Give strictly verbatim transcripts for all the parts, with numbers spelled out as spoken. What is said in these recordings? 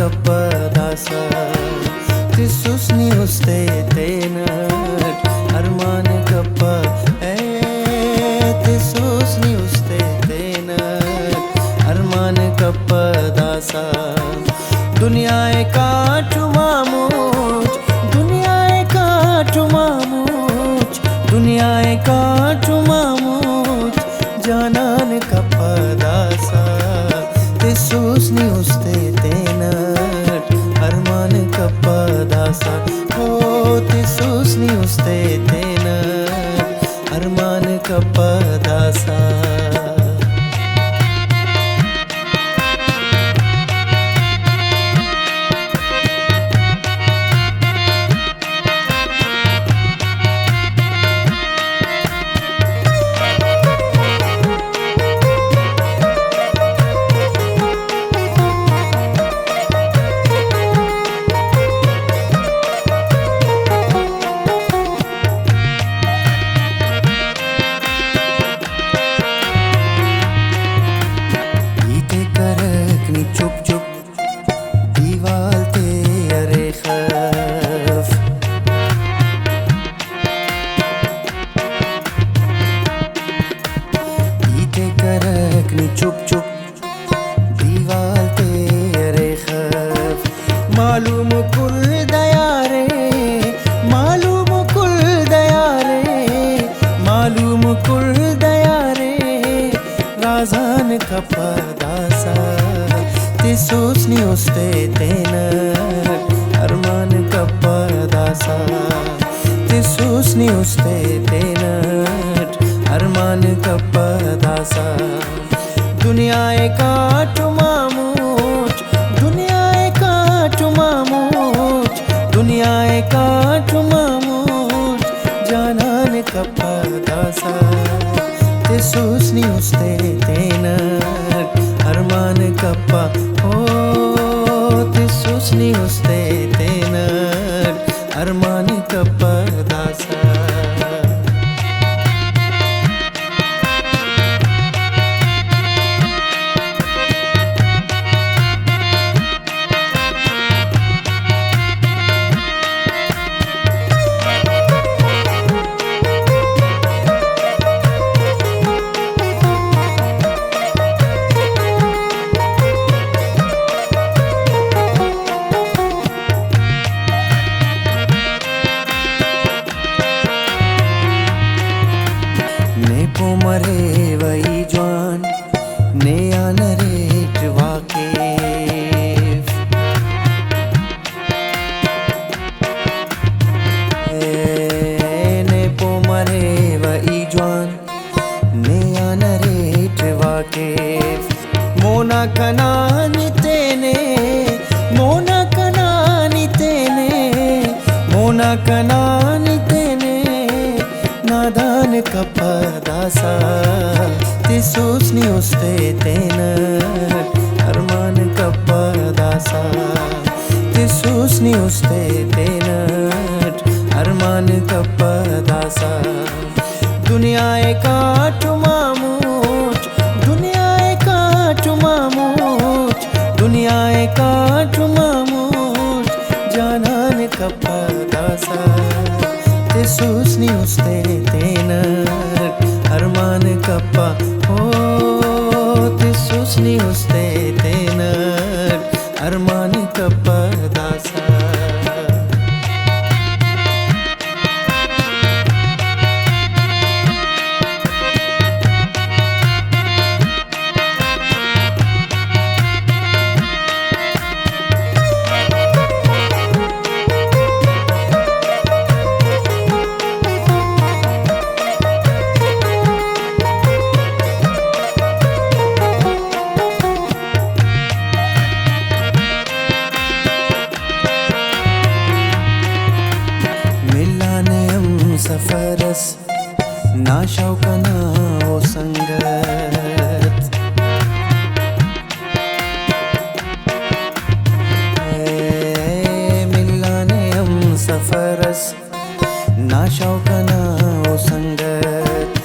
کپہ داسہ، تسوس نی است ءِ تینٹ ارمان کپہ، اے تسوس نی است ءِ تینٹ ارمان کپہ داسہ۔ دنیا ءِ کاٹم آ مچ، دنیا ءِ کاٹم آ مچ، دنیا ءِ کاٹم آ مچ، جانان کپہ داسہ، تسوس نی است ءِ تینٹ ارمان کپہ داسہ، او تسوس نی است ءِ تینٹ ارمان کپہ داسہ۔ ہیت ءِ کرک نی چپ چپ، دیوال تے ارے خف۔ ہیت ءِ کرک نی چپ چپ، دیوال تے ارے خف۔ معلوم کل دیارے، معلوم کل دیارے، معلوم کل دیارے، رازان کپہ داسہ، تسوس نی است ءِ تینٹ ارمان کپہ داسہ، تسوس نی است ءِ تینٹ ارمان کپہ داسہ۔ دنیا ءِ کاٹم آ مچ، دنیا ءِ کاٹم آ مچ، دنیا ءِ کاٹم آ مچ، جانان کپہ داسہ، تسوس نی است ءِ تینٹ ارمان کپہ، او تسوس نی است ءِ تینٹ ارمان کپہ داسہ۔ نے پہہ مریوہ ای جوان، نے آن اریٹ واقف۔ اے نے پہہ مریوہ ای جوان، نے آن اریٹ واقف۔ مونا کنا نی تینے، مونا کنا نی تینے، مونا کنا نی تینے، نادان کپہ داسہ، تسوس نی است ءِ تینٹ ارمان کپہ داسہ، تسوس نی است ءِ تینٹ ارمان کپہ داسہ۔ دنیا ءِ کاٹم آ مچ، دنیا ءِ کاٹم آ مچ، دنیا ءِ کاٹم آ مچ، جانان کپہ داسہ، تسوس نی است ءِ تینٹ ارمان کپہ، او تسوس نی است ءِ تینٹ ارمان کپہ داسہ۔ ملانے ہم سفر اس، نا شوق انا او سنگت۔ اے ملانے ہم سفر اس، نا شوق انا او سنگت۔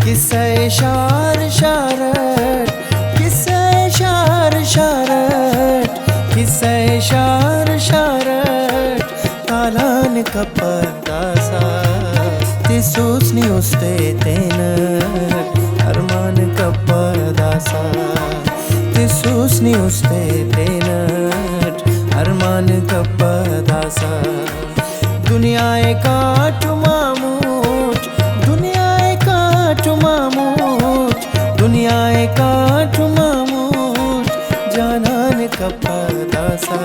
قصہ ءِ شار شار اٹ، قصہ ءِ شار شار اٹ، قصہ ءِ کپہ داسا، تسوس نی استے تینٹ ارمان کپہ داسا، تسوس نی استے تینٹ ارمان کپہ داسا۔ دنیا ءِ کاٹم آ مچ، دنیا ءِ کاٹم آ مچ، دنیا ءِ کاٹم آ مچ، جانان کپہ داسا۔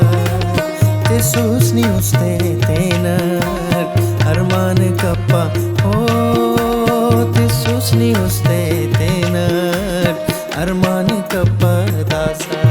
تسوس نی استے تینٹ ارمان کپہ، او تسوس نی استے تینٹ ارمان کپہ داسا۔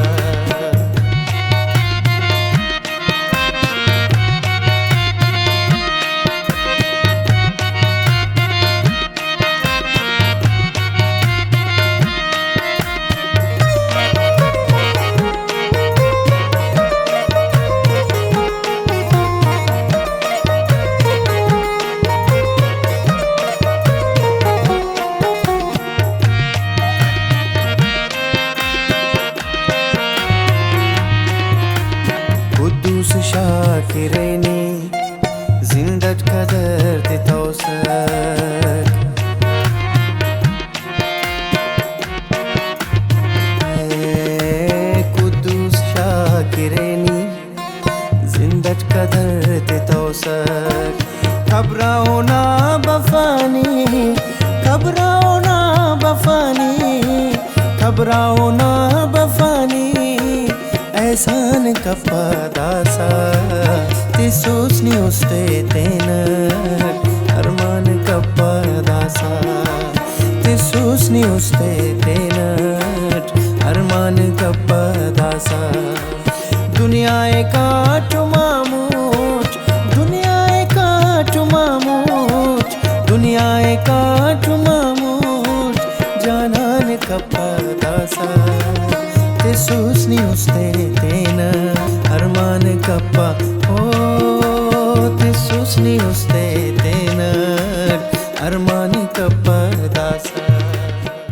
قدوس شاکر ءِ نی زند اٹ قدر تتوسہ۔ اے قدوس شاکر ءِ نی زند اٹ قدر تتوسہ۔ قبر آ اونا بفانی، قبر آ اونا بفانی، قبر آ اونا بفانی، احسان کپہ داسا۔ تسوس نی استے تینٹ ارمان کپہ داسا، تسوس نی استے تینٹ ارمان کپہ داسا۔ دنیا ءِ کاٹم آ مچ، دنیا ءِ کاٹم آ مچ، دنیا ءِ کاٹم آ مچ، جانان کپہ داسا۔ تسوس نی استے تینٹ ارمان کپہ، او تسوس نی استے